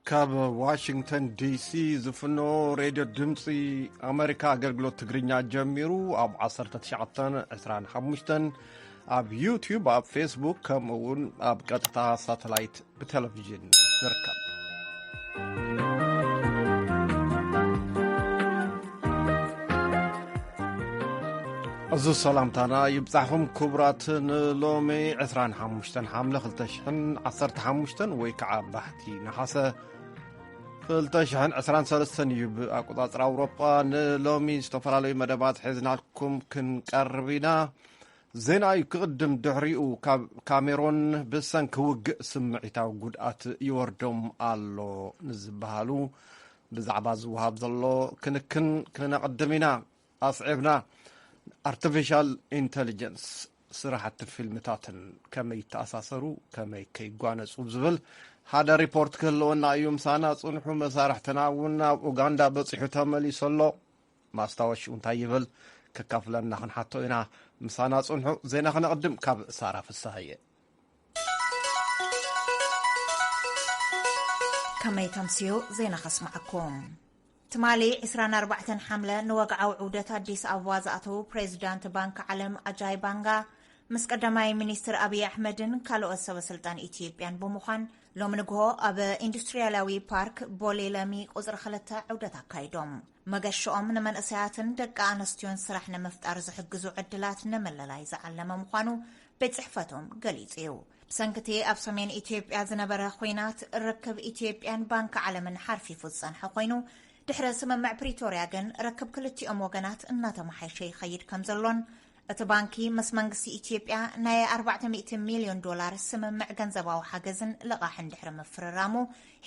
ካብ ዋሽንግተን ዲሲ ዝፍኖ ሬድዮ ድምፂ ኣሜሪካ ኣገልግሎት ትግርኛ ጀሚሩ ኣብ ዓሰርተ ትሽዓተ ዕስራን ሓሙሽተን ኣብ ዩቲዩብ፣ ኣብ ፌስቡክ፣ ከምኡ እውን ኣብ ቀጥታ ሳተላይት ብቴሌቪዥን ንርከብ። እዚ ሰላምታና ይብጻሕኹም ክቡራት። ንሎሚ ዕስራን ሓሙሽተን ሓምለ ክልተ ሽሕን ዓሰርተ ሓሙሽተን ወይ ከዓ ባሕቲ ነሓሰ ክልተ ሽሕን ዕስራን ሰለስተን እዩ ብኣቆጻጽራ ኣውሮጳ። ንሎሚ ዝተፈላለዩ መደባት ሒዝናልኩም ክንቀርብ ኢና። ዜና እዩ ክቕድም፣ ድሕሪኡ ካብ ካሜሮን ብሰንኪ ውግእ ስምዒታዊ ጉድኣት ይወርዶም ኣሎ ንዝበሃሉ ብዛዕባ ዝወሃብ ዘሎ ክንክን ክነቕድም ኢና። ኣስዒብና ኣርቲፊሻል ኢንተሊጀንስ ስራሕቲ ፊልምታትን ከመይ ይተኣሳሰሩ፣ ከመይ ከይጓነጹ ዝብል ሓደ ሪፖርት ክህልወና እዩ። ምሳና ጽንሑ። መሳርሕትና እውን ናብ ኡጋንዳ በጺሑ ተመሊሱ ኣሎ። ማስታወሽኡ እንታይ ይብል ከካፍለና ክንሓቶ ኢና። ምሳና ጽንሑ። ዜና ክነቕድም ካብ ሳራ ፍሳሃየ። ከመይ ተምስዮ ዜና ከስማዓኩም። ትማሊ ዕስራን ኣርባዕተን ሓምለ ንወግዓዊ ዑደት ኣዲስ ኣበባ ዝኣተዉ ፕሬዚዳንት ባንክ ዓለም ኣጃይ ባንጋ ምስ ቀዳማይ ሚኒስትር ኣብይ ኣሕመድን ካልኦት ሰበ ስልጣን ኢትዮጵያን ብምዃን ሎም ንግሆ ኣብ ኢንዱስትሪያላዊ ፓርክ ቦሌ ለሚ ቁፅሪ ክልተ ዑደት ኣካይዶም። መገሻኦም ንመንእሰያትን ደቂ ኣንስትዮን ስራሕ ንምፍጣር ዝሕግዙ ዕድላት ንምልላይ ዝዓለመ ምዃኑ ቤት ጽሕፈቶም ገሊጹ እዩ። ብሰንክቲ ኣብ ሰሜን ኢትዮጵያ ዝነበረ ኹናት ርክብ ኢትዮጵያን ባንክ ዓለምን ሓርፊፉ ዝጸንሐ ኮይኑ፣ ድሕሪ ስምምዕ ፕሪቶርያ ግን ርክብ ክልቲኦም ወገናት እናተመሓየሸ ይኸይድ ከም ዘሎን እቲ ባንኪ ምስ መንግስቲ ኢትዮጵያ ናይ ኣርባዕተ ሚእቲ ሚልዮን ዶላር ስምምዕ ገንዘባዊ ሓገዝን ልቓሕን ድሕሪ ምፍርራሙ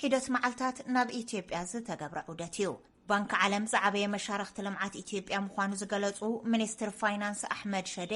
ሒደት መዓልታት ናብ ኢትዮጵያ ዝተገብረ ዑደት እዩ። ባንክ ዓለም ዝዓበየ መሻርኽቲ ልምዓት ኢትዮጵያ ምዃኑ ዝገለጹ ሚኒስትር ፋይናንስ ኣሕመድ ሸዴ፣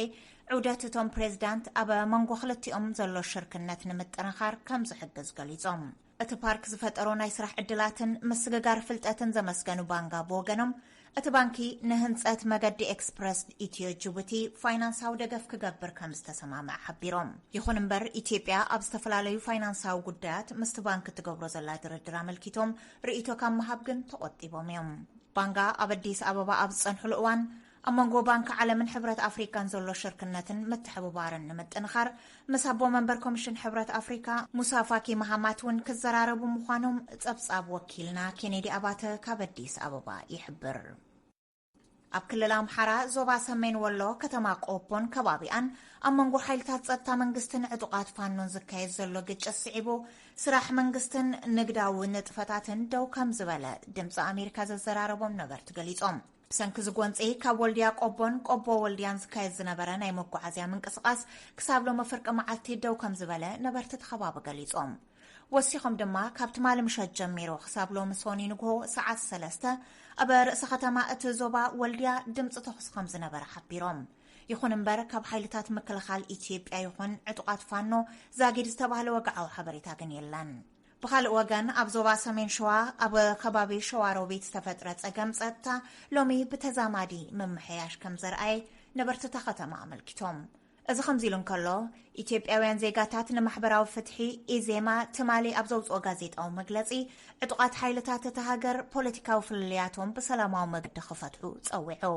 ዑደት እቶም ፕሬዝዳንት ኣብ መንጎ ክልቲኦም ዘሎ ሽርክነት ንምጥንኻር ከም ዝሕግዝ ገሊጾም። እቲ ፓርክ ዝፈጠሮ ናይ ስራሕ ዕድላትን ምስግጋር ፍልጠትን ዘመስገኑ ባንጋ ብወገኖም፣ እቲ ባንኪ ንህንጸት መገዲ ኤክስፕረስ ኢትዮ ጅቡቲ ፋይናንሳዊ ደገፍ ክገብር ከም ዝተሰማምዐ ሓቢሮም። ይኹን እምበር፣ ኢትዮጵያ ኣብ ዝተፈላለዩ ፋይናንሳዊ ጉዳያት ምስቲ ባንክ እትገብሮ ዘላ ድርድር ኣመልኪቶም ርእይቶ ካብ ምሃብ ግን ተቖጢቦም እዮም። ባንጋ ኣብ ኣዲስ ኣበባ ኣብ ዝጸንሕሉ እዋን፣ ኣብ መንጎ ባንክ ዓለምን ሕብረት ኣፍሪካን ዘሎ ሽርክነትን ምትሕብባርን ንምጥንኻር ምስ ኣቦ መንበር ኮሚሽን ሕብረት ኣፍሪካ ሙሳ ፋኪ መሃማት እውን ክዘራረቡ ምዃኖም ጸብጻብ ወኪልና ኬኔዲ ኣባተ ካብ ኣዲስ ኣበባ ይሕብር። ኣብ ክልል ኣምሓራ ዞባ ሰሜን ወሎ ከተማ ቆቦን ከባቢኣን ኣብ መንጎ ሓይልታት ጸጥታ መንግስትን ዕጡቓት ፋኖን ዝካየድ ዘሎ ግጭት ስዒቡ ስራሕ መንግስትን ንግዳዊ ንጥፈታትን ደው ከም ዝበለ ድምፂ ኣሜሪካ ዘዘራረቦም ነበርቲ ገሊጾም። ብሰንኪ እዚ ጎንፂ ካብ ወልድያ ቆቦን ቆቦ ወልድያን ዝካየድ ዝነበረ ናይ መጓዓዝያ ምንቅስቓስ ክሳብ ሎሚ ፍርቂ መዓልቲ ደው ከም ዝበለ ነበርቲ እቲ ከባቢ ገሊጾም። ወሲኾም ድማ ካብ ትማሊ ምሸት ጀሚሩ ክሳብ ሎሚ ሶኒ ንግሆ ሰዓት ሰለስተ ኣብ ርእሰ ከተማ እቲ ዞባ ወልድያ ድምፂ ተኹሲ ከም ዝነበረ ሓቢሮም። ይኹን እምበር ካብ ሓይልታት ምክልኻል ኢትዮጵያ ይኹን ዕጡቓት ፋኖ ዛጊድ ዝተባህለ ወግዓዊ ሓበሬታ ግን የለን። ብኻልእ ወገን ኣብ ዞባ ሰሜን ሸዋ ኣብ ከባቢ ሸዋሮቢት ዝተፈጥረ ጸገም ጸጥታ ሎሚ ብተዛማዲ ምምሕያሽ ከም ዘርኣየ ነበርቲ እታ ከተማ ኣመልኪቶም። እዚ ከምዚ ኢሉ እንከሎ፣ ኢትዮጵያውያን ዜጋታት ንማሕበራዊ ፍትሒ፣ ኢዜማ፣ ትማሊ ኣብ ዘውፅኦ ጋዜጣዊ መግለፂ፣ ዕጡቓት ሓይልታት እታ ሃገር ፖለቲካዊ ፍልልያቶም ብሰላማዊ መገዲ ክፈትሑ ጸዊዑ።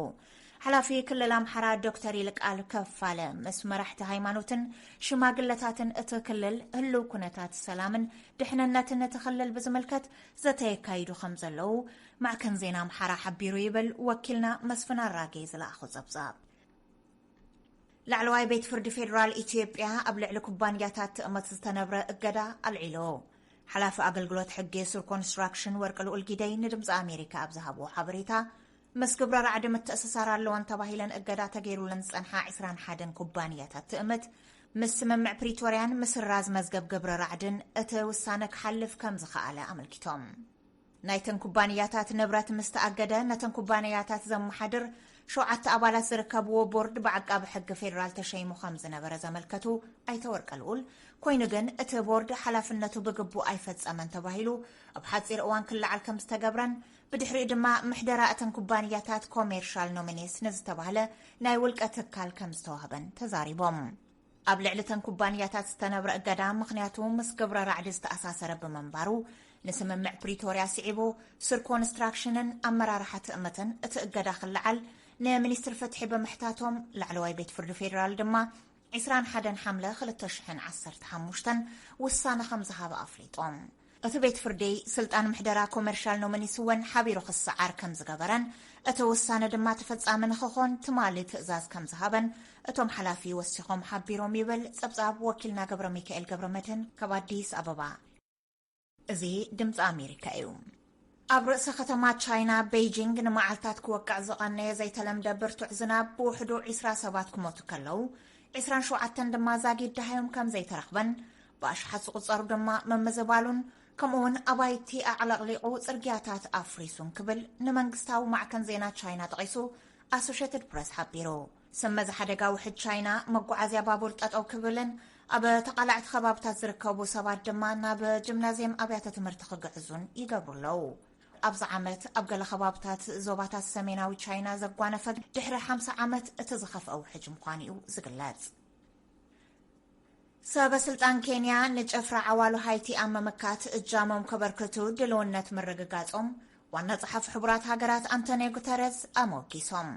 ሓላፊ ክልል ኣምሓራ ዶክተር ይልቃል ከፋለ ምስ መራሕቲ ሃይማኖትን ሽማግለታትን እቲ ክልል ህልው ኩነታት ሰላምን ድሕንነትን እቲ ክልል ብዝምልከት ዘተ የካይዱ ከም ዘለዉ ማዕከን ዜና ኣምሓራ ሓቢሩ ይብል ወኪልና መስፍን ኣራጌ ዝለኣኾ ጸብጻብ። ላዕለዋይ ቤት ፍርዲ ፌዴራል ኢትዮጵያ ኣብ ልዕሊ ኩባንያታት ትእምት ዝተነብረ እገዳ ኣልዒሉ። ሓላፊ ኣገልግሎት ሕጊ ሱር ኮንስትራክሽን ወርቂ ልኡል ጊደይ ንድምፂ ኣሜሪካ ኣብ ዝሃብዎ ሓበሬታ፣ ምስ ግብረ ራዕዲ ምትእስሳር ኣለወን ተባሂለን እገዳ ተገይሩለን ዝፀንሓ ዕስራን ሓደን ኩባንያታት ትእምት ምስ ስምምዕ ፕሪቶርያን ምስራዝ መዝገብ ግብረ ራዕድን እቲ ውሳነ ክሓልፍ ከም ዝኸኣለ ኣመልኪቶም። ናይተን ኩባንያታት ንብረት ምስ ተኣገደ፣ ነተን ኩባንያታት ዘመሓድር ሸውዓተ ኣባላት ዝርከብዎ ቦርድ ብዓቃቢ ሕጊ ፌዴራል ተሸይሙ ከም ዝነበረ ዘመልከቱ ኣይተ ወርቀ ልኡል፣ ኮይኑ ግን እቲ ቦርድ ሓላፍነቱ ብግቡእ ኣይፈጸመን ተባሂሉ ኣብ ሓጺር እዋን ክለዓል ከም ዝተገብረን ብድሕሪኡ ድማ ምሕደራ እተን ኩባንያታት ኮሜርሻል ኖሚኔስ ንዝተባህለ ናይ ውልቀ ትካል ከም ዝተዋህበን ተዛሪቦም። ኣብ ልዕሊ እተን ኩባንያታት ዝተነብረ እገዳ ምኽንያቱ ምስ ግብረ ራዕዲ ዝተኣሳሰረ ብምንባሩ፣ ንስምምዕ ፕሪቶርያ ስዒቡ፣ ሱር ኮንስትራክሽንን ኣመራርሓ ትእምትን እቲ እገዳ ክለዓል ንሚኒስትሪ ፍትሒ ብምሕታቶም፣ ላዕለዋይ ቤት ፍርዲ ፌዴራል ድማ ዕስራን ሓደን ሓምለ ክልተ ሽሕን ዓሰርተ ሓሙሽተን ውሳነ ከም ዝሃበ ኣፍሊጦም። እቲ ቤት ፍርዲ፣ ስልጣን ምሕደራ ኮመርሻል ኖሚኒስ እውን ሓቢሩ ክሰዓር ከም ዝገበረን፣ እቲ ውሳነ ድማ ተፈጻሚ ንክኾን ትማሊ ትእዛዝ ከም ዝሃበን እቶም ሓላፊ ወሲኾም ሓቢሮም ይብል ጸብጻብ ወኪልና ገብረ ሚካኤል ገብረ መድህን ካብ ኣዲስ ኣበባ። እዚ ድምፂ ኣሜሪካ እዩ። ኣብ ርእሰ ከተማ ቻይና ቤይጂንግ ንመዓልታት ክወቅዕ ዝቐነየ ዘይተለምደ ብርቱዕ ዝናብ ብውሕዱ ዕስራ ሰባት ክሞቱ ከለዉ፣ ዕስራን ሸውዓተን ድማ ዛጊድ ደሃዮም ከም ዘይተረኽበን፣ ብኣሽሓት ዝቑጸሩ ድማ ምምዝባሉን፣ ከምኡውን ኣባይቲ ኣዕለቕሊቑ ጽርግያታት ኣፍሪሱን ክብል ንመንግስታዊ ማዕከን ዜና ቻይና ጠቒሱ ኣሶሼትድ ፕረስ ሓቢሩ። ስም እዚ ሓደጋ ውሕድ ቻይና መጓዓዝያ ባቡር ጠጠው ክብልን ኣብ ተቓላዕቲ ከባብታት ዝርከቡ ሰባት ድማ ናብ ጂምናዝየም ኣብያተ ትምህርቲ ክግዕዙን ይገብሩ ኣለዉ። ኣብዚ ዓመት ኣብ ገለ ከባብታት ዞባታት ሰሜናዊ ቻይና ዘጓነፈ ድሕሪ ሓምሳ ዓመት እቲ ዝኸፍአ ውሕጅ ምዃኑ እዩ ዝግለጽ። ሰበ ስልጣን ኬንያ ንጨፍራ ዓዋሉ ሃይቲ ኣብ ምምካት እጃሞም ከበርክቱ ድልውነት ምርግጋጾም ዋና ጸሓፊ ሕቡራት ሃገራት ኣንቶኒዮ ጉተረዝ ኣሞጊሶም።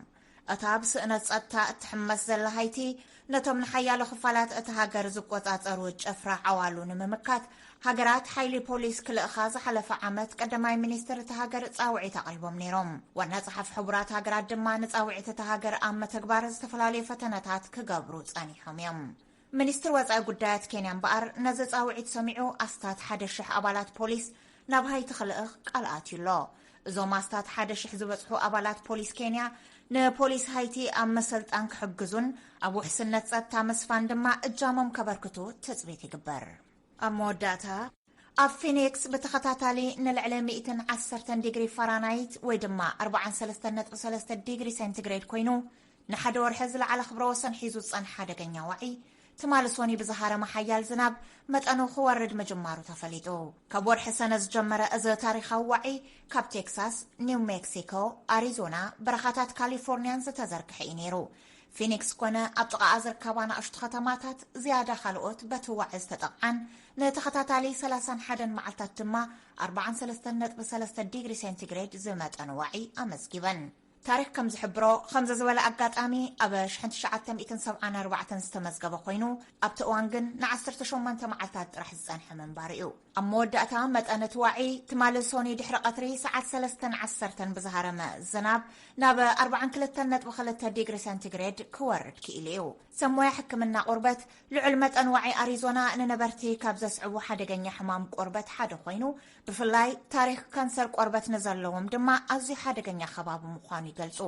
እታ ብስእነት ጸጥታ እትሕመስ ዘላ ሃይቲ፣ ነቶም ንሓያሎ ክፋላት እታ ሃገር ዝቆጻጸሩ ጨፍራ ዓዋሉ ንምምካት፣ ሃገራት ሓይሊ ፖሊስ ክልእኻ ዝሓለፈ ዓመት ቀዳማይ ሚኒስትር እታ ሃገር ጻውዒት ኣቕሪቦም ነይሮም። ዋና ጸሓፊ ሕቡራት ሃገራት ድማ ንጻውዒት እታ ሃገር ኣብ ምትግባር ዝተፈላለዩ ፈተነታት ክገብሩ ጸኒሖም እዮም። ሚኒስትሪ ወጻኢ ጉዳያት ኬንያ እምበኣር ነዚ ጻውዒት ሰሚዑ ኣስታት ሓደ ሽሕ ኣባላት ፖሊስ ናብ ሃይቲ ክልእኽ ቃል ኣትዩ ኣሎ። እዞም ኣስታት ሓደ ሽሕ ዝበጽሑ ኣባላት ፖሊስ ኬንያ ንፖሊስ ሃይቲ ኣብ መሰልጣን ክሕግዙን ኣብ ውሕስነት ጸጥታ ምስፋን ድማ እጃሞም ከበርክቱ ትጽቢት ይግበር። ኣብ መወዳእታ፣ ኣብ ፊኒክስ ብተኸታታሊ ንልዕሊ ሚእትን ዓሰርተን ዲግሪ ፋራናይት ወይ ድማ ኣርባዓን ሰለስተን ነጥቢ ሰለስተ ዲግሪ ሴንቲግሬድ ኮይኑ ንሓደ ወርሒ ዝለዓለ ክብረ ወሰን ሒዙ ዝጸንሐ ሓደገኛ ዋዒ፣ ትማሊ ሶኒ ብዝሃረመ ሓያል ዝናብ መጠኑ ክወርድ ምጅማሩ ተፈሊጡ። ካብ ወርሒ ሰነ ዝጀመረ እዚ ታሪኻዊ ዋዒ፣ ካብ ቴክሳስ፣ ኒው ሜክሲኮ፣ ኣሪዞና፣ በረኻታት ካሊፎርኒያን ዝተዘርግሐ እዩ ነይሩ። ፊኒክስ ኮነ ኣብ ጥቓኣ ዝርከባ ንኣሽቱ ከተማታት ዝያዳ ካልኦት በቲ ዋዒ ዝተጠቕዓን፣ ንተኸታታሊ ሰላሳን ሓደን መዓልታት ድማ ኣርባዓን ሰለስተን ነጥቢ ሰለስተ ዲግሪ ሴንቲግሬድ ዝመጠኑ ዋዒ ኣመዝጊበን። ታሪኽ ከም ዝሕብሮ፣ ከምዚ ዝበለ ኣጋጣሚ ኣብ ሽሕን ትሽዓተ ሚእትን ሰብዓን ኣርባዕተን ዝተመዝገበ ኮይኑ፣ ኣብቲ እዋን ግን ንዓሰርተ ሸሞንተ መዓልታት ጥራሕ ዝጸንሐ ምንባሩ እዩ። ኣብ መወዳእታ፣ መጠን እቲ ዋዒ ትማሊ ሶኒ ድሕሪ ቀትሪ ሰዓት ሰለስተን ዓሰርተን ብዝሃረመ ዝናብ ናብ ኣርባዓን ክልተን ነጥቢ ክልተ ዲግሪ ሴንቲግሬድ ክወርድ ክኢሉ እዩ። ሰብ ሞያ ሕክምና ቆርበት፣ ልዑል መጠን ዋዒ ኣሪዞና ንነበርቲ ካብ ዘስዕቡ ሓደገኛ ሕማም ቆርበት ሓደ ኮይኑ፣ ብፍላይ ታሪኽ ካንሰር ቆርበት ንዘለዎም ድማ ኣዝዩ ሓደገኛ ከባቢ ምዃኑ ይገልጹ።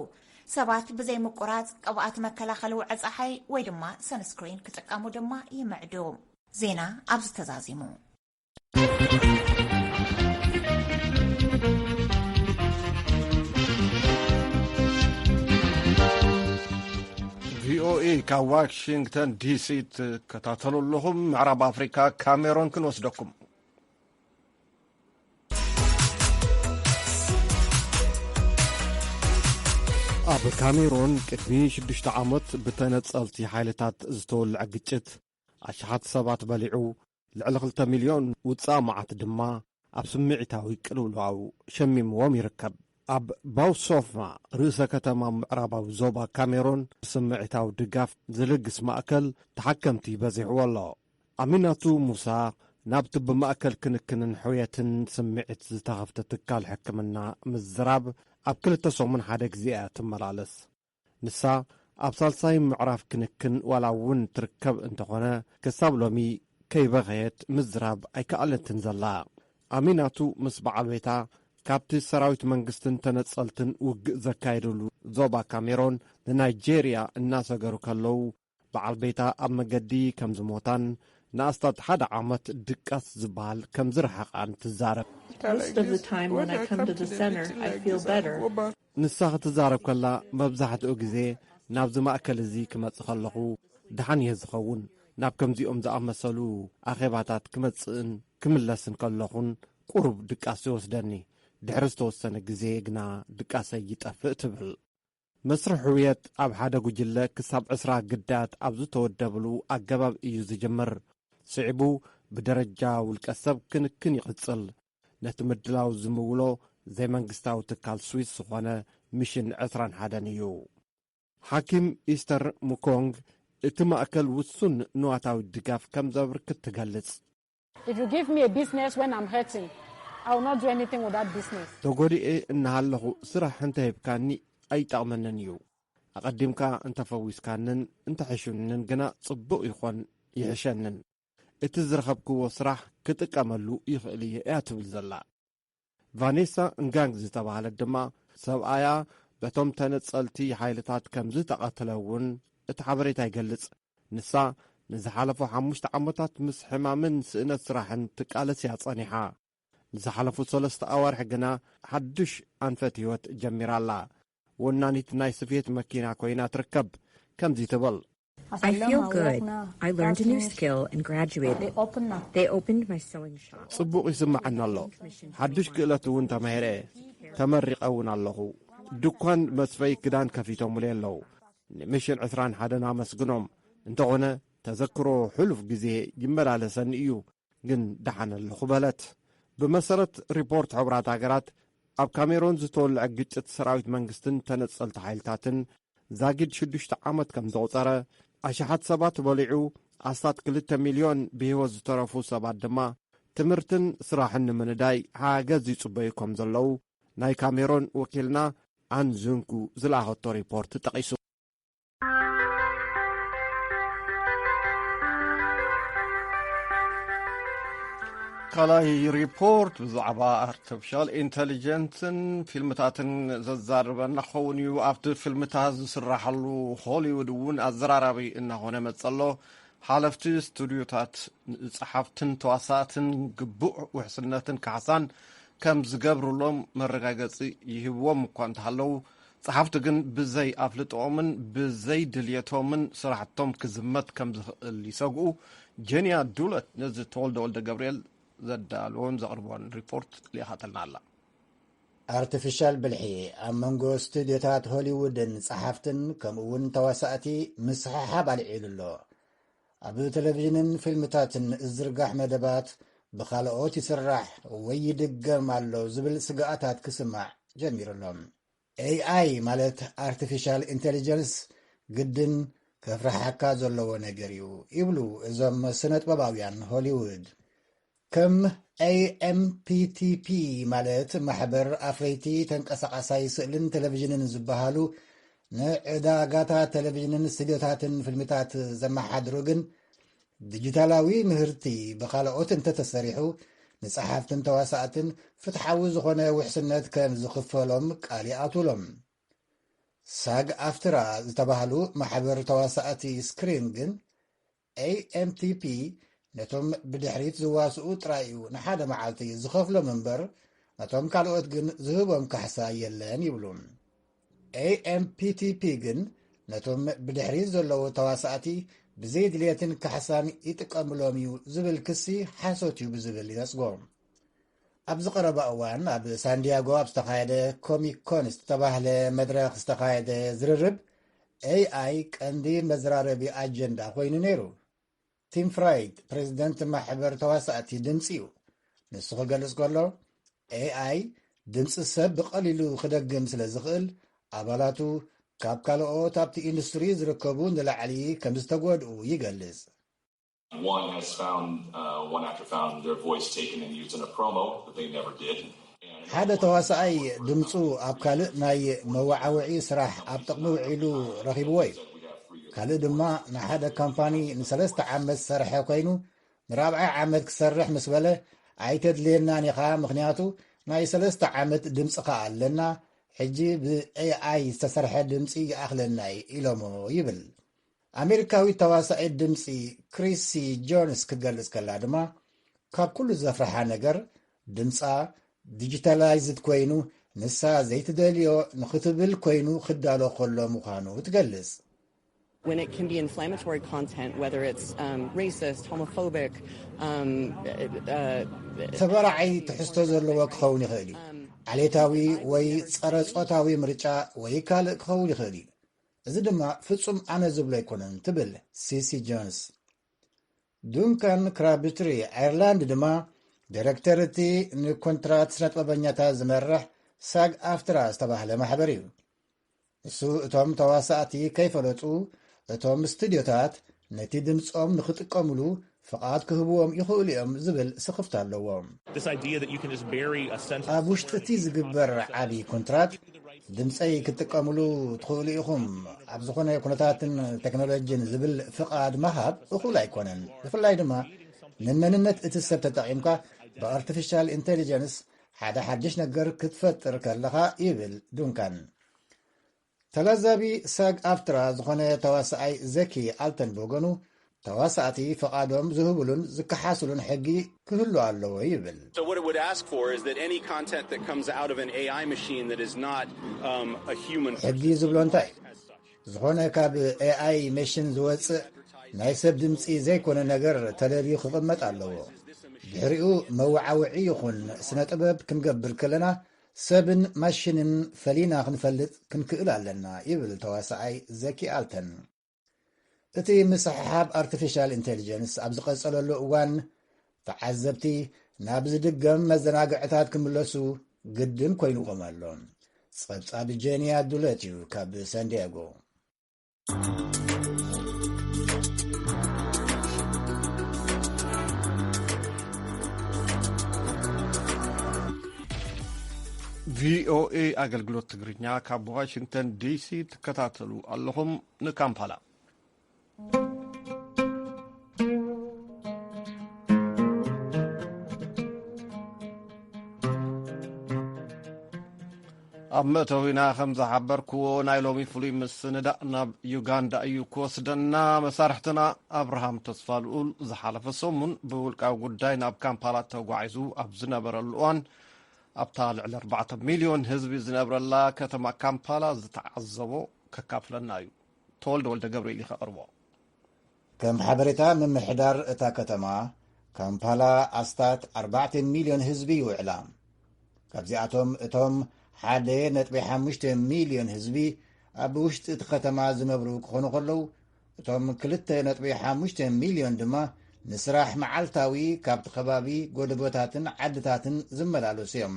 ሰባት ብዘይ ምቁራጽ ቅብኣት መከላኸሊ ውዐ ጸሓይ ወይ ድማ ሰንስክሪን ክጥቀሙ ድማ ይምዕዱ። ዜና ኣብዚ ተዛዚሙ። ቪኦኤ ካብ ዋሽንግተን ዲሲ ትከታተሉ ኣለኹም። ምዕራብ ኣፍሪካ ካሜሮን ክንወስደኩም። ኣብ ካሜሮን ቅድሚ ሽዱሽተ ዓመት ብተነጸልቲ ሓይልታት ዝተወልዐ ግጭት ኣሽሓት ሰባት በሊዑ፣ ልዕሊ ክልተ ሚልዮን ውጻእ መዓት ድማ ኣብ ስምዒታዊ ቅልውላው ሸሚምዎም ይርከብ። ኣብ ባውሶፍማ፣ ርእሰ ከተማ ምዕራባዊ ዞባ ካሜሮን፣ ስምዒታዊ ድጋፍ ዝልግስ ማእከል ተሓከምቲ በዚሕዎ ኣሎ። ኣሚናቱ ሙሳ ናብቲ ብማእከል ክንክንን ሕውየትን ስምዒት ዝተኸፍተ ትካል ሕክምና ምዝራብ ኣብ ክልተ ሰሙን ሓደ ግዜ እያ ትመላለስ። ንሳ ኣብ ሳልሳይ ምዕራፍ ክንክን ዋላ እውን ትርከብ እንተኾነ፣ ክሳብ ሎሚ ከይበኸየት ምዝራብ ኣይከኣለትን ዘላ። ኣሚናቱ ምስ በዓል ቤታ ካብቲ ሰራዊት መንግስትን ተነጸልትን ውግእ ዘካየድሉ ዞባ ካሜሮን ንናይጄርያ እናሰገሩ ከለዉ፣ በዓል ቤታ ኣብ መገዲ ከም ዝሞታን ንኣስታት ሓደ ዓመት ድቃስ ዝበሃል ከም ዝረሓቓን ትዛረብ። Most of the time when I come to the center, I feel better. ንሳ ክትዛረብ ከላ፣ መብዛሕትኡ ግዜ ናብዚ ማእከል እዚ ክመጽእ ከለኹ ደሓን እየ ዝኸውን። ናብ ከምዚኦም ዝኣመሰሉ ኣኼባታት ክመጽእን ክምለስን ከለኹን ቁሩብ ድቃስ ይወስደኒ። ድሕሪ ዝተወሰነ ግዜ ግና ድቃሰይ ይጠፍእ ትብል። መስርሕ ሕውየት ኣብ ሓደ ጉጅለ ክሳብ ዕስራ ግዳያት ኣብ ዝተወደብሉ ኣገባብ እዩ ዝጅምር። ስዒቡ ብደረጃ ውልቀ ሰብ ክንክን ይቕጽል። ነቲ ምድላው ዝምውሎ ዘይመንግስታዊ ትካል ስዊስ ዝኾነ ሚሽን ዕስራን ሓደን እዩ። ሓኪም ኢስተር ሙኮንግ፣ እቲ ማእከል ውሱን ንዋታዊ ድጋፍ ከም ዘብርክት ትገልጽ። If you give me a business when I'm hurting, I will not do anything with that business. ተጎዲኤ እናሃለኹ ስራሕ እንተሂብካኒ ኣይጠቕመንን እዩ። ኣቐዲምካ እንተፈዊስካንን እንተሕሹንንን ግና ጽቡቕ ይኾን ይሕሸንን። እቲ ዝረኸብክዎ ስራሕ ክጥቀመሉ ይኽእል እየ እያ ትብል ዘላ። ቫኔሳ እንጋንግ ዝተባህለት ድማ ሰብኣያ በቶም ተነጸልቲ ሓይልታት ከም ዝተቐትለ እውን እቲ ሓበሬታ ይገልጽ። ንሳ ንዝሓለፉ ሓሙሽተ ዓመታት ምስ ሕማምን ስእነት ስራሕን ትቃለስ እያ ጸኒሓ። ንዝሓለፉ ሰለስተ ኣዋርሕ ግና ሓድሽ ኣንፈት ህይወት ጀሚራ ኣላ። ወናኒት ናይ ስፌት መኪና ኮይና ትርከብ። ከምዚ ትብል። I feel good. I learned a new skill and graduated. They opened my sewing shop. ጽቡቕ ይስምዓኒ ኣሎ። ሓድሽ ክእለት እውን ተማሂረ። ተመሪቐ እውን ኣለኹ። ድኳን መስፈይ ክዳን ከፊቶምለይ ኣለዉ። ንሚሽን ዕስራን ሓደን ኣመስግኖም። እንተኾነ ተዘክሮ ሕሉፍ ግዜ ይመላለሰኒ እዩ፣ ግን ደሓን ኣለኹ በለት። ብመሰረት ሪፖርት ሕቡራት ሃገራት፣ ኣብ ካሜሮን ዝተወልዐ ግጭት ሰራዊት መንግስትን ተነጸልቲ ሓይልታትን ዛጊድ ሽዱሽተ ዓመት ከም ዘቑጸረ፣ ኣሽሓት ሰባት በሊዑ፣ ኣስታት ክልተ ሚልዮን ብህይወት ዝተረፉ ሰባት ድማ ትምህርትን ስራሕን ንምንዳይ ሓገዝ ይጽበዩ ከም ዘለዉ ናይ ካሜሮን ወኪልና ኣን ዙንኩ ዝለኣኸቶ ሪፖርት ጠቒሱ። ካልኣይ ሪፖርት ብዛዕባ ኣርቲፊሻል ኢንተሊጀንስን ፊልምታትን ዘዛርበና ክኸውን እዩ። ኣብቲ ፊልምታት ዝስራሓሉ ሆሊውድ እውን ኣዘራራቢ እናኾነ መጸሎ። ሓለፍቲ ስቱድዮታት ንጸሓፍትን ተዋሳእትን ግቡእ ውሕስነትን ካሕሳን ከም ዝገብሩሎም መረጋገጺ ይህብዎም እኳ እንተሃለዉ፣ ጸሓፍቲ ግን ብዘይ ኣፍልጥኦምን ብዘይ ድልየቶምን ስራሕቶም ክዝመት ከም ዝኽእል ይሰግኡ። ጀንያ ዱለት ነዚ ተወልደ ወልደ ገብርኤል ዘዳልዎን ዘቕርቦን ሪፖርት ልኢኻተልና ኣላ። ኣርቲፊሻል ብልሒ ኣብ መንጎ ስቱድዮታት ሆሊውድን ጸሓፍትን ከምኡ እውን ተዋሳእቲ ምስሕሓብ ኣልዒሉ ኣሎ። ኣብ ቴሌቪዥንን ፊልምታትን ዝዝርጋሕ መደባት ብኻልኦት ይስራሕ ወይ ይድገም ኣሎ ዝብል ስግኣታት ክስማዕ ጀሚሩ ኣሎ። ኤኣይ ማለት ኣርቲፊሻል ኢንተሊጀንስ ግድን ከፍርሓካ ዘለዎ ነገር እዩ ይብሉ እዞም ስነጥበባውያን ሆሊውድ። ከም ኤኤምፒቲፒ ማለት ማሕበር ኣፍረይቲ ተንቀሳቓሳይ ስእልን ቴሌቪዥንን ዝበሃሉ ንዕዳጋታት ቴሌቪዥንን ስቱድዮታትን ፊልምታት ዘመሓድሩ ግን ዲጂታላዊ ምህርቲ ብኻልኦት እንተተሰሪሑ ንጸሓፍትን ተዋሳእትን ፍትሓዊ ዝኾነ ውሕስነት ከም ዝኽፈሎም ቃል ይኣትውሎም። ሳግ ኣፍትራ ዝተባህሉ ማሕበር ተዋሳእቲ ስክሪን ግን ኤኤምቲፒ ነቶም ብድሕሪት ዝዋስኡ ጥራይ እዩ ንሓደ መዓልቲ ዝኸፍሎም እምበር ነቶም ካልኦት ግን ዝህቦም ካሕሳ የለን ይብሉ። ኤኤምፒቲፒ ግን ነቶም ብድሕሪት ዘለዉ ተዋሳእቲ ብዘይ ድልየትን ካሕሳን ይጥቀምሎም እዩ ዝብል ክሲ ሓሶት እዩ ብዝብል ይነጽጎ። ኣብዚ ቀረባ እዋን ኣብ ሳንዲያጎ ኣብ ዝተኻየደ ኮሚክ ኮን ዝተባህለ መድረኽ ዝተኻየደ ዝርርብ ኤኣይ ቀንዲ መዘራረቢ ኣጀንዳ ኮይኑ ነይሩ። ቲም ፍራይድ ፕሬዚደንት ማሕበር ተዋሳእቲ ድምፂ እዩ። ንሱ ክገልፅ ከሎ ኤኣይ ድምፂ ሰብ ብቐሊሉ ክደግም ስለ ዝኽእል ኣባላቱ ካብ ካልኦት ኣብቲ ኢንዱስትሪ ዝርከቡ ንላዕሊ ከም ዝተጎድኡ ይገልፅ። One has found uh, one actor found their voice taken and used in a promo that they never did. ሓደ ተዋሳኣይ ድምፁ ኣብ ካልእ ናይ መወዓውዒ ስራሕ ኣብ ጥቕሚ ውዒሉ ረኺብዎ እዩ። ካልእ ድማ ንሓደ ካምፓኒ ንሰለስተ ዓመት ዝሰርሐ ኮይኑ ንራብዓይ ዓመት ክሰርሕ ምስ በለ ኣይተድልየናን ኢኻ፣ ምኽንያቱ ናይ ሰለስተ ዓመት ድምፅኻ ኣለና፣ ሕጂ ብኤኣይ ዝተሰርሐ ድምፂ ይኣኽለና እዩ ኢሎሞ ይብል። ኣሜሪካዊት ተዋሳኢት ድምፂ ክሪሲ ጆንስ ክትገልጽ ከላ ድማ ካብ ኩሉ ዘፍርሓ ነገር ድምፃ ዲጂታላይዝድ ኮይኑ ንሳ ዘይትደልዮ ንኽትብል ኮይኑ ክዳሎ ከሎ ምዃኑ ትገልጽ። When it can be inflammatory content, whether it's um, racist, homophobic, um, uh, ተበራዓይ ትሕዝቶ ዘለዎ ክኸውን ይኽእል እዩ። ዓሌታዊ ወይ ጸረ ጾታዊ ምርጫ ወይ ካልእ ክኸውን ይኽእል እዩ። እዚ ድማ ፍጹም ኣነ ዝብሎ ኣይኮነን ትብል ሲሲ ጆንስ። ዱንካን ክራብትሪ ኣየርላንድ ድማ ዲረክተር እቲ ንኮንትራት ስነጥበበኛታት ዝመርሕ ሳግ ኣፍትራ ዝተባህለ ማሕበር እዩ። እሱ እቶም ተዋሳእቲ ከይፈለጡ እቶም ስቱድዮታት ነቲ ድምፆም ንኽጥቀምሉ ፍቓድ ክህብዎም ይኽእሉ እዮም ዝብል ስኽፍታ ኣለዎም። ኣብ ውሽጢ እቲ ዝግበር ዓቢ ኮንትራት ድምፀይ ክትጥቀምሉ ትኽእሉ ኢኹም ኣብ ዝኾነ ኩነታትን ቴክኖሎጂን ዝብል ፍቓድ ምሃብ እኹል ኣይኮነን። ብፍላይ ድማ ንመንነት እቲ ሰብ ተጠቒምካ ብኣርቲፊሻል ኢንቴሊጀንስ ሓደ ሓድሽ ነገር ክትፈጥር ከለኻ ይብል ዱንካን። ተላዛቢ ሳግ ኣፍትራ ዝኾነ ተዋሳኣይ ዘኪ ኣልተን ብወገኑ ተዋሳእቲ ፍቓዶም ዝህብሉን ዝከሓስሉን ሕጊ ክህሉ ኣለዎ ይብል። ሕጊ ዝብሎ እንታይ? ዝኾነ ካብ ኤኣይ መሽን ዝወፅእ ናይ ሰብ ድምፂ ዘይኮነ ነገር ተለልዩ ክቕመጥ ኣለዎ። ድሕሪኡ መወዓውዒ ይኹን ስነ ጥበብ ክንገብር ከለና ሰብን ማሽንን ፈሊና ክንፈልጥ ክንክእል ኣለና ይብል ተዋሳኣይ ዘኪ ኣልተን። እቲ ምስሕሓብ ኣርቲፊሻል ኢንቴሊጀንስ ኣብ ዝቐጸለሉ እዋን ተዓዘብቲ ናብ ዝድገም መዘናግዕታት ክምለሱ ግድን ኮይንዎም ኣሎ። ጸብጻብ ጄኒ ኣዱለት እዩ ካብ ሳንዲያጎ። ቪኦኤ ኣገልግሎት ትግርኛ ካብ ዋሽንግተን ዲሲ ትከታተሉ ኣለኹም። ንካምፓላ ኣብ መእተዊና ከም ዝሓበርክዎ ናይ ሎሚ ፍሉይ ምስንዳእ ናብ ዩጋንዳ እዩ ክወስደና። መሳርሕትና ኣብርሃም ተስፋልኡል ዝሓለፈ ሰሙን ብውልቃዊ ጉዳይ ናብ ካምፓላ ተጓዒዙ ኣብ ዝነበረሉ እዋን ኣብታ ልዕሊ ኣርባዕተ ሚልዮን ህዝቢ ዝነብረላ ከተማ ካምፓላ ዝተዓዘቦ ከካፍለና እዩ። ተወልደ ወልደ ገብርኤል እዩ ከቕርቦ። ከም ሓበሬታ ምምሕዳር እታ ከተማ ካምፓላ ኣስታት ኣርባዕተ ሚልዮን ህዝቢ ይውዕላ። ካብዚኣቶም እቶም ሓደ ነጥቢ ሓሙሽተ ሚልዮን ህዝቢ ኣብ ውሽጢ እቲ ከተማ ዝነብሩ ክኾኑ ከለዉ፣ እቶም ክልተ ነጥቢ ሓሙሽተ ሚልዮን ድማ ንስራሕ መዓልታዊ ካብቲ ከባቢ ጎደቦታትን ዓድታትን ዝመላለሱ እዮም።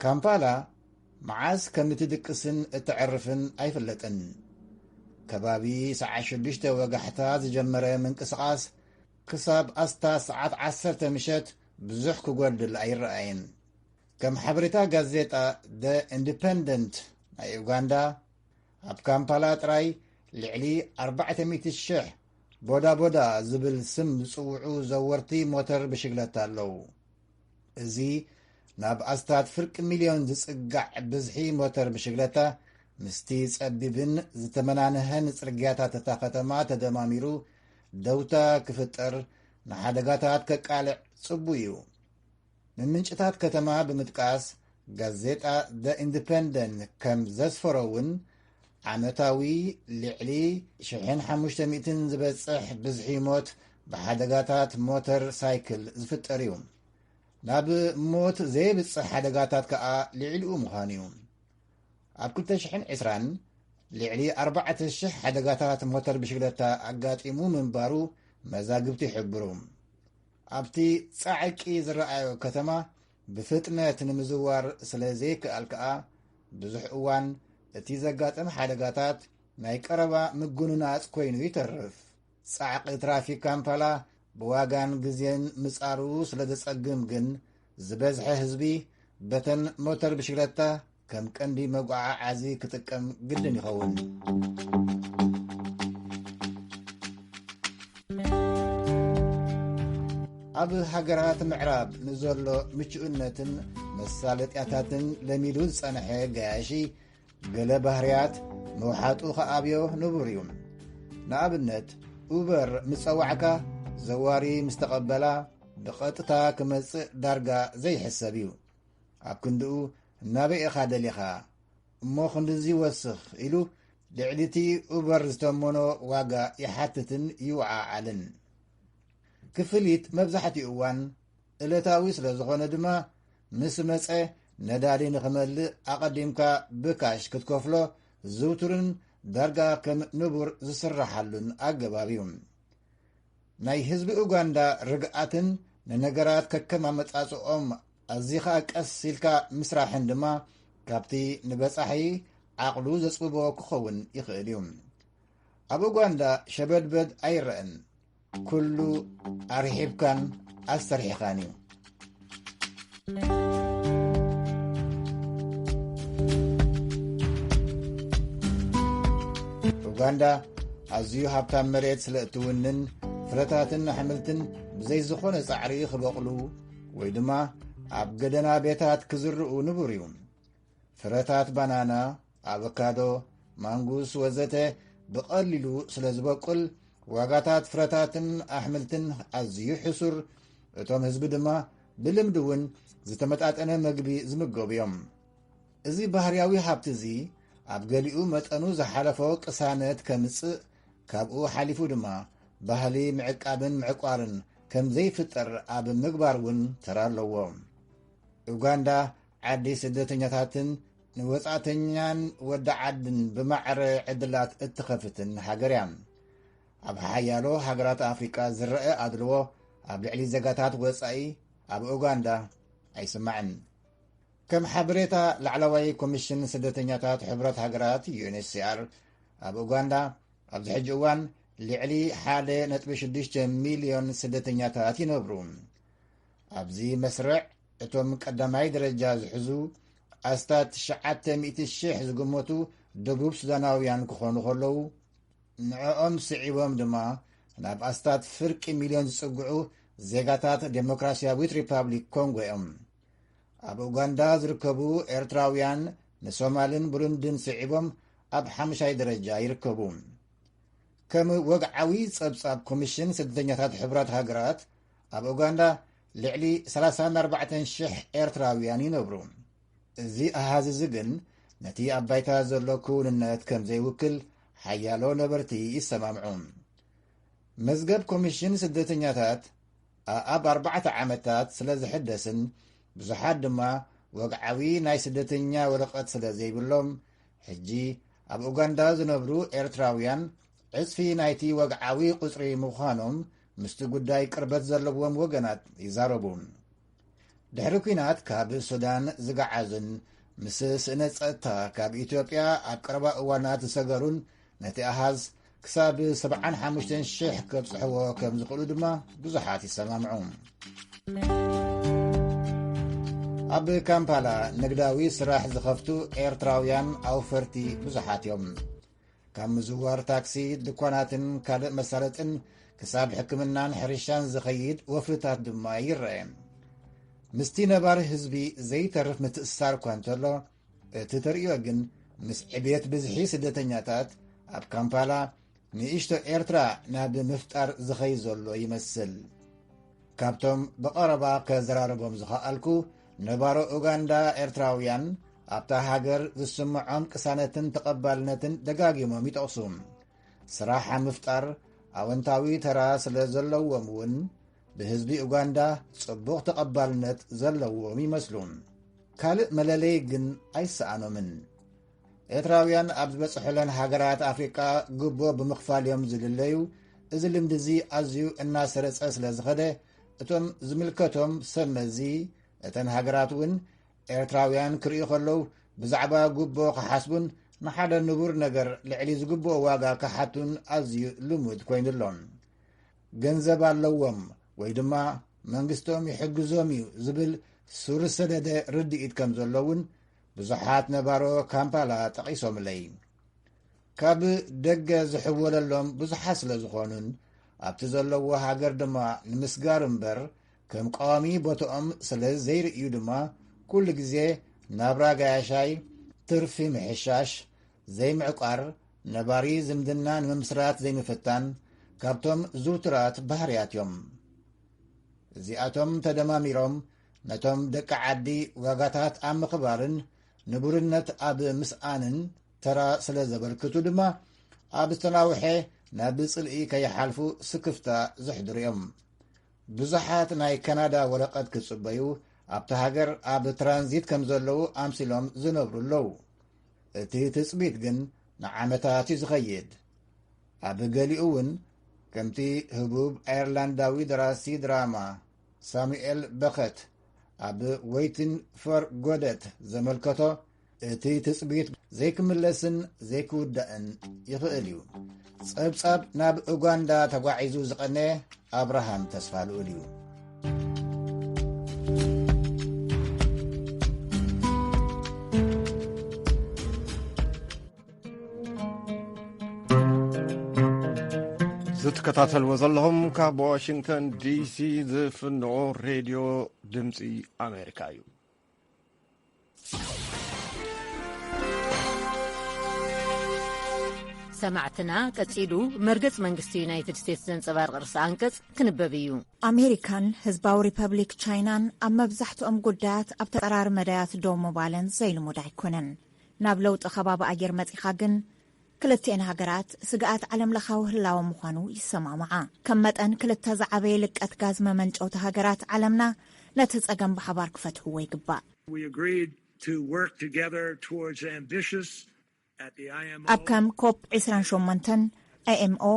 ካምፓላ መዓስ ከም እትድቅስን እተዕርፍን ኣይፍለጥን። ከባቢ ሰዓት ሽዱሽተ ወጋሕታ ዝጀመረ ምንቅስቓስ ክሳብ ኣስታ ሰዓት ዓሰርተ ምሸት ብዙሕ ክጎድል ኣይረኣይን። ከም ሓበሬታ ጋዜጣ ደ ኢንዲፐንደንት ናይ ኡጋንዳ፣ ኣብ ካምፓላ ጥራይ ልዕሊ ኣርባዕተ ሚእቲ ሽሕ ቦዳ ቦዳ ዝብል ስም ዝጽውዑ ዘወርቲ ሞተር ብሽግለታ ኣለዉ። እዚ ናብ ኣስታት ፍርቂ ሚልዮን ዝጽጋዕ ብዝሒ ሞተር ብሽግለታ ምስቲ ጸቢብን ዝተመናንሐን ጽርግያታት እታ ከተማ ተደማሚሩ ደውታ ክፍጠር ንሓደጋታት ከቃልዕ ጽቡይ እዩ። ንምንጭታት ከተማ ብምጥቃስ ጋዜጣ ደ ኢንዲፐንደንት ከም ዘስፈሮ እውን ዓመታዊ ልዕሊ ሽሕን ሓሙሽተ ሚእትን ዝበጽሕ ብዝሒ ሞት ብሓደጋታት ሞተር ሳይክል ዝፍጠር እዩ። ናብ ሞት ዘየብጽሕ ሓደጋታት ከኣ ልዕሊኡ ምዃኑ እዩ። ኣብ ክልተ ሽሕን ዕስራን ልዕሊ ኣርባዕተ ሽሕ ሓደጋታት ሞተር ብሽግለታ ኣጋጢሙ ምንባሩ መዛግብቲ ይሕብሩ። ኣብቲ ጻዕቂ ዝረኣዮ ከተማ ብፍጥነት ንምዝዋር ስለ ዘይከኣል ከኣ ብዙሕ እዋን እቲ ዘጋጥም ሓደጋታት ናይ ቀረባ ምጉንናጽ ኮይኑ ይተርፍ። ጻዕቂ ትራፊክ ካምፓላ ብዋጋን ግዜን ምጻሩ ስለ ዘጸግም ግን ዝበዝሐ ህዝቢ በተን ሞተር ብሽግለታ ከም ቀንዲ መጓዓዓዚ ክጥቀም ግድን ይኸውን። ኣብ ሃገራት ምዕራብ ንዘሎ ምቹእነትን መሳለጥያታትን ለሚዱ ዝጸንሐ ገያሺ ገለ ባህርያት ምውሓጡ ከኣብዮ ንቡር እዩ። ንኣብነት ኡበር ምስ ጸዋዕካ ዘዋሪ ምስ ተቐበላ ብቐጥታ ክመጽእ ዳርጋ ዘይሕሰብ እዩ። ኣብ ክንድኡ ናበይ ኢኻ ደሊኻ እሞ ክንድዚ ወስኽ ኢሉ ልዕሊ እቲ ኡበር ዝተመኖ ዋጋ ይሓትትን ይወዓዓልን። ክፍሊት መብዛሕትኡ እዋን እለታዊ ስለ ዝኾነ ድማ ምስ መጸ ነዳዲ ንኽመልእ ኣቐዲምካ ብካሽ ክትከፍሎ ዝውቱርን ዳርጋ ከም ንቡር ዝስራሓሉን ኣገባብ እዩ። ናይ ህዝቢ ኡጋንዳ ርግኣትን ንነገራት ከከም ኣመጻጽኦም ኣዚኻ ቀስ ኢልካ ምስራሕን ድማ ካብቲ ንበጻሒ ዓቕሉ ዘጽብቦ ክኸውን ይኽእል እዩ። ኣብ ኡጋንዳ ሸበድበድ ኣይረአን። ኩሉ ኣርሒብካን ኣስተርሒኻን እዩ። ኡጋንዳ ኣዝዩ ሃብታም መሬት ስለ እትውንን፣ ፍረታትን ኣሕምልትን ብዘይ ዝኾነ ጻዕሪ ክበቕሉ ወይ ድማ ኣብ ገደና ቤታት ክዝርኡ ንቡር እዩ። ፍረታት ባናና፣ ኣቮካዶ፣ ማንጉስ ወዘተ ብቐሊሉ ስለ ዝበቁል፣ ዋጋታት ፍረታትን ኣሕምልትን ኣዝዩ ሕሱር፣ እቶም ህዝቢ ድማ ብልምዲ እውን ዝተመጣጠነ መግቢ ዝምገቡ እዮም። እዚ ባህርያዊ ሃብቲ እዚ ኣብ ገሊኡ መጠኑ ዝሓለፎ ቅሳነት ከምጽእ፣ ካብኡ ሓሊፉ ድማ ባህሊ ምዕቃብን ምዕቋርን ከም ዘይፍጠር ኣብ ምግባር እውን ተራ ኣለዎ። ኡጋንዳ ዓዲ ስደተኛታትን ንወጻእተኛን ወዲ ዓድን ብማዕረ ዕድላት እትኸፍትን ሃገር እያ። ኣብ ሓያሎ ሃገራት ኣፍሪቃ ዝረአ ኣድልዎ ኣብ ልዕሊ ዜጋታት ወጻኢ ኣብ ኡጋንዳ ኣይስማዕን። ከም ሓበሬታ ላዕለዋይ ኮሚሽን ስደተኛታት ሕቡራት ሃገራት፣ ዩ ኤን ኤች ሲ ኣር፣ ኣብ ኡጋንዳ ኣብዚ ሕጂ እዋን ልዕሊ ሓደ ነጥቢ ሽዱሽተ ሚልዮን ስደተኛታት ይነብሩ። ኣብዚ መስርዕ እቶም ቀዳማይ ደረጃ ዝሕዙ ኣስታት ትሽዓተ ሚእቲ ሽሕ ዝግመቱ ደቡብ ሱዳናውያን ክኾኑ ከለዉ፣ ንዕኦም ስዒቦም ድማ ናብ ኣስታት ፍርቂ ሚልዮን ዝጽግዑ ዜጋታት ዴሞክራሲያዊት ሪፓብሊክ ኮንጎ እዮም። ኣብ ኡጋንዳ ዝርከቡ ኤርትራውያን ንሶማልን ብሩንድን ስዒቦም ኣብ ሓሙሻይ ደረጃ ይርከቡ። ከም ወግዓዊ ጸብጻብ ኮሚሽን ስደተኛታት ሕቡራት ሃገራት፣ ኣብ ኡጋንዳ ልዕሊ ሰላሳን ኣርባዕተን ሽሕ ኤርትራውያን ይነብሩ። እዚ ኣሃዝ እዚ ግን ነቲ ኣብ ባይታ ዘሎ ክውንነት ከም ዘይውክል ሓያሎ ነበርቲ ይሰማምዑ። መዝገብ ኮሚሽን ስደተኛታት ኣኣብ ኣርባዕተ ዓመታት ስለ ዝሕደስን ብዙሓት ድማ ወግዓዊ ናይ ስደተኛ ወረቐት ስለ ዘይብሎም፣ ሕጂ ኣብ ኡጋንዳ ዝነብሩ ኤርትራውያን ዕጽፊ ናይቲ ወግዓዊ ቁጽሪ ምዃኖም ምስቲ ጉዳይ ቅርበት ዘለዎም ወገናት ይዛረቡ። ድሕሪ ኲናት ካብ ሱዳን ዝገዓዙን ምስ ስእነ ጸጥታ ካብ ኢትዮጵያ ኣብ ቀረባ እዋናት ዝሰገሩን ነቲ ኣሃዝ ክሳብ ሰብዓን ሓሙሽተን ሽሕ ከብጽሕዎ ከም ዝኽእሉ ድማ ብዙሓት ይሰማምዑ። ኣብ ካምፓላ ንግዳዊ ስራሕ ዝኸፍቱ ኤርትራውያን ኣውፈርቲ ብዙሓት እዮም። ካብ ምዝዋር ታክሲ፣ ድኳናትን ካልእ መሳለጥን ክሳብ ሕክምናን ሕርሻን ዝኸይድ ወፍርታት ድማ ይረአ። ምስቲ ነባሪ ህዝቢ ዘይተርፍ ምትእስሳር እኳ እንተሎ፣ እቲ ተርእዮ ግን ምስ ዕብየት ብዝሒ ስደተኛታት ኣብ ካምፓላ ንእሽቶ ኤርትራ ናብ ምፍጣር ዝኸይ ዘሎ ይመስል። ካብቶም ብቐረባ ከዘራርቦም ዝኸኣልኩ ነባሮ ኡጋንዳ ኤርትራውያን፣ ኣብታ ሃገር ዝስምዖም ቅሳነትን ተቐባልነትን ደጋጊሞም ይጠቕሱ። ስራሕ ኣብ ምፍጣር ኣወንታዊ ተራ ስለ ዘለዎም እውን ብህዝቢ ኡጋንዳ ጽቡቕ ተቐባልነት ዘለዎም ይመስሉ። ካልእ መለለዪ ግን ኣይሰኣኖምን። ኤርትራውያን ኣብ ዝበጽሑለን ሃገራት ኣፍሪቃ ግቦ ብምኽፋል እዮም ዝልለዩ። እዚ ልምዲ እዚ ኣዝዩ እናሰረጸ ስለ ዝኸደ፣ እቶም ዝምልከቶም ሰብ መዚ እተን ሃገራት እውን ኤርትራውያን ክርእዩ ከለዉ ብዛዕባ ጉቦ ክሓስቡን ንሓደ ንቡር ነገር ልዕሊ ዝግብኦ ዋጋ ክሓቱን ኣዝዩ ልሙድ ኮይኑ ኣሎ። ገንዘብ ኣለዎም ወይ ድማ መንግስቶም ይሕግዞም እዩ ዝብል ሱር ዝሰደደ ርድኢት ከም ዘሎ እውን ብዙሓት ነባሮ ካምፓላ ጠቒሶምለይ። ካብ ደገ ዝሕወለሎም ብዙሓት ስለ ዝኾኑን ኣብቲ ዘለዎ ሃገር ድማ ንምስጋር እምበር ከም ቀዋሚ ቦትኦም ስለ ዘይርእዩ ድማ ኩሉ ግዜ ናብራ ጋያሻይ፣ ትርፊ ምሕሻሽ፣ ዘይምዕቋር፣ ነባሪ ዝምድና ንምምስራት ዘይምፍታን ካብቶም ዝውቱራት ባህርያት እዮም። እዚኣቶም ተደማሚሮም ነቶም ደቂ ዓዲ ዋጋታት ኣብ ምኽባርን ንቡርነት ኣብ ምስኣንን ተራ ስለ ዘበርክቱ ድማ ኣብ ዝተናውሐ ናብ ጽልኢ ከይሓልፉ ስክፍታ ዘሕድሩ እዮም። ብዙሓት ናይ ካናዳ ወረቐት ክጽበዩ ኣብቲ ሃገር ኣብ ትራንዚት ከም ዘለዉ ኣምሲሎም ዝነብሩ ኣለዉ። እቲ ትጽቢት ግን ንዓመታት እዩ ዝኸይድ። ኣብ ገሊኡ እውን ከምቲ ህቡብ ኣየርላንዳዊ ደራሲ ድራማ ሳሙኤል በኸት ኣብ ወይትን ፈር ጎደት ዘመልከቶ፣ እቲ ትጽቢት ዘይክምለስን ዘይክውዳእን ይኽእል እዩ። ጸብጻብ ናብ ኡጋንዳ ተጓዒዙ ዝቐነየ ኣብርሃም ተስፋ ልኡል እዩ። ዝትከታተልዎ ዘለኹም ካብ ዋሽንግተን ዲሲ ዝፍንዎ ሬድዮ ድምፂ ኣሜሪካ እዩ። ሰማዕትና፣ ቀጺሉ መርገጽ መንግስቲ ዩናይትድ ስቴትስ ዘንጸባርቕ ርእሰ ኣንቀጽ ክንበብ እዩ። ኣሜሪካን ህዝባዊ ሪፐብሊክ ቻይናን ኣብ መብዛሕትኦም ጉዳያት ኣብ ተጻራሪ መዳያት ደው ምባለን ዘይልሙድ ኣይኮነን። ናብ ለውጢ ከባቢ ኣየር መጺኻ ግን፣ ክልቲኤን ሃገራት ስግኣት ዓለምለኻዊ ህላወ ምዃኑ ይሰማምዓ። ከም መጠን ክልተ ዝዓበየ ልቀት ጋዝ መመንጨውቲ ሃገራት ዓለምና ነቲ ጸገም ብሓባር ክፈትሕዎ ይግባእ። We agreed to work together towards ambitious at the I M O. ኣብ ከም ኮፕ ዕስራን ሸሞንተን፣ ኣይ ኤም ኦ፣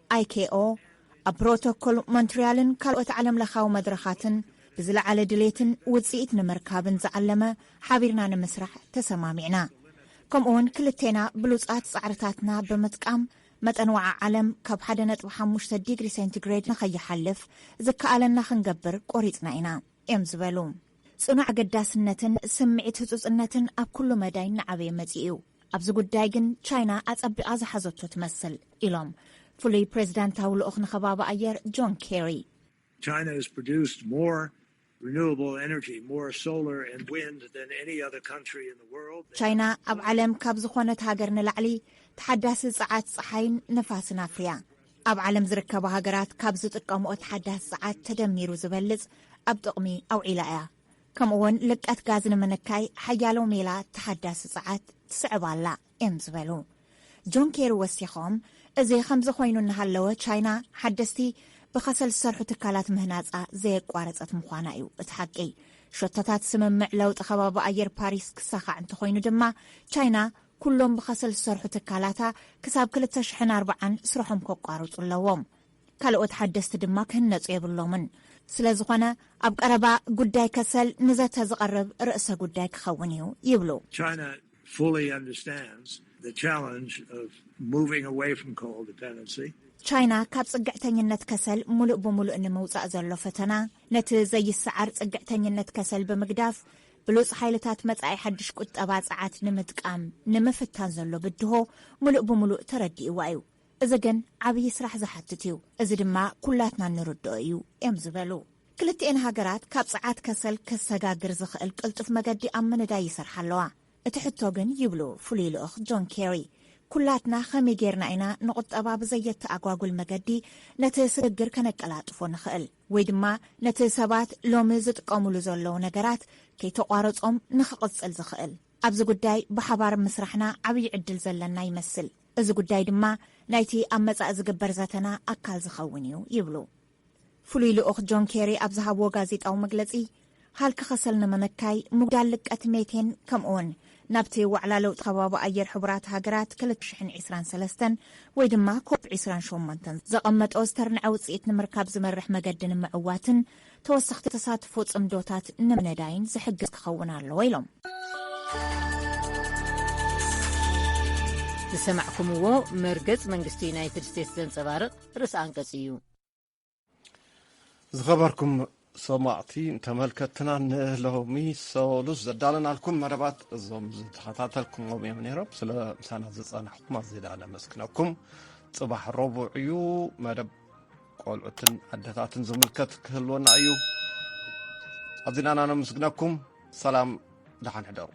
ኣይ ኬ ኦ፣ ኣብ ፕሮቶኮል ሞንትሪያልን ካልኦት ዓለምለኻዊ መድረኻትን ብዝለዓለ ድሌትን ውጽኢት ንምርካብን ዝዓለመ ሓቢርና ንምስራሕ ተሰማሚዕና። ከምኡውን ክልቴና ብሉጻት ጻዕርታትና ብምጥቃም መጠን ወዓ ዓለም ካብ ሓደ ነጥቢ ሓሙሽተ ዲግሪ ሴንቲግሬድ ንኸይሓልፍ ዝከኣለና ክንገብር ቆሪጽና ኢና እዮም ዝበሉ። ጽኑዕ ኣገዳስነትን ስምዒት ህጹጽነትን ኣብ ኩሉ መዳይ እናዓበየ መጺኡ እዩ። ኣብዚ ጉዳይ ግን ቻይና ኣጸቢቓ ዝሓዘቶ ትመስል ኢሎም ፍሉይ ፕሬዚዳንታዊ ልኡኽ ንኸባቢ ኣየር ጆን ኬሪ። China has produced more renewable energy, more solar and wind than any other country in the world. ቻይና ኣብ ዓለም ካብ ዝኾነት ሃገር ንላዕሊ ተሓዳሲ ጸዓት ጸሓይን ንፋስን ኣፍርያ። ኣብ ዓለም ዝርከባ ሃገራት ካብ ዝጥቀምኦ ተሓዳሲ ጸዓት ተደሚሩ ዝበልጽ ኣብ ጥቕሚ ኣውዒላ እያ። ከምኡውን ልቀት ጋዝ ንምንካይ ሓያሎ ሜላ ተሓዳሲ ጸዓት ትስዕብ ኣላ እዮም ዝበሉ ጆን ኬሪ ወሲኾም። እዚ ከምዚ ኮይኑ እናሃለወ፣ ቻይና ሓደስቲ ብኸሰል ዝሰርሑ ትካላት ምህናጻ ዘየቋረጸት ምዃና እዩ እቲ ሓቂ። ሸቶታት ስምምዕ ለውጢ ከባቢ ኣየር ፓሪስ ክሳኻዕ እንተኾይኑ ድማ፣ ቻይና ኩሎም ብኸሰል ዝሰርሑ ትካላታ ክሳብ ክልተ ሽሕን ኣርባዓን ስርሖም ከቋርጹ ኣለዎም። ካልኦት ሓደስቲ ድማ ክህነጹ የብሎምን። ስለ ዝኾነ፣ ኣብ ቀረባ ጉዳይ ከሰል ንዘተ ዝቐርብ ርእሰ ጉዳይ ክኸውን እዩ ይብሉ። China fully understands the challenge of moving away from coal dependency. ቻይና ካብ ጽግዕተኝነት ከሰል ሙሉእ ብሙሉእ ንምውጻእ ዘሎ ፈተና፣ ነቲ ዘይሰዓር ጽግዕተኝነት ከሰል ብምግዳፍ ብሉጽ ሓይልታት መጻኢ ሓድሽ ቁጠባ ጸዓት ንምጥቃም ንምፍታን ዘሎ ብድሆ ሙሉእ ብሙሉእ ተረዲእዋ እዩ። እዚ ግን ዓብዪ ስራሕ ዝሓትት እዩ። እዚ ድማ ኩላትና እንርድኦ እዩ እዮም ዝበሉ። ክልቲኤን ሃገራት ካብ ጸዓት ከሰል ከሰጋግር ዝኽእል ቅልጡፍ መገዲ ኣብ ምንዳይ ይሰርሓ ኣለዋ። እቲ ሕቶ ግን ይብሉ ፍሉይ ልኡኽ ጆን ኬሪ፣ ኩላትና ከመይ ጌርና ኢና ንቁጠባ ብዘየተኣጓጉል መገዲ ነቲ ስግግር ከነቀላጥፎ ንኽእል፣ ወይ ድማ ነቲ ሰባት ሎሚ ዝጥቀሙሉ ዘለዉ ነገራት ከይተቋረጾም ንኽቕጽል ዝኽእል? ኣብዚ ጉዳይ ብሓባር ምስራሕና ዓብዪ ዕድል ዘለና ይመስል። እዚ ጉዳይ ድማ ናይቲ ኣብ መጻኢ ዝግበር ዘተና ኣካል ዝኸውን እዩ ይብሉ። ፍሉይ ልኡኽ ጆን ኬሪ ኣብ ዝሃብዎ ጋዜጣዊ መግለጺ፣ ሃልኪ ከሰል ንምንካይ፣ ምጉዳል ልቀት ሜቴን፣ ከምኡውን ናብቲ ዋዕላ ለውጢ ከባቢ ኣየር ሕቡራት ሃገራት ክልተ ሽሕን ዕስራን ሰለስተን ወይ ድማ ኮፕ ዕስራን ሸሞንተን ዘቐመጦ ዝተርንዐ ውጽኢት ንምርካብ ዝመርሕ መገዲ ንምዕዋትን ተወሰኽቲ ተሳትፎ ጽምዶታት ንምንዳይን ዝሕግዝ ክኸውን ኣለዎ ኢሎም። ዝሰማዕኩምዎ መርገጽ መንግስቲ ዩናይትድ ስቴትስ ዘንጸባርቕ ርእሰ ኣንቀጽ እዩ። ዝኸበርኩም ሰማዕቲ ተመልከትና፣ ንሎሚ ሰሉስ ዘዳለናልኩም መደባት እዞም ዝተኸታተልኩሞም እዮም ነይሮም። ስለ ምሳና ዝጸናሕኩም ኣዝየ ዳ ነመስግነኩም። ጽባሕ ረቡዕ እዩ፣ መደብ ቆልዑትን ኣደታትን ዝምልከት ክህልወና እዩ። ኣዚና ነመስግነኩም። ሰላም፣ ደሓን ሕደሩ።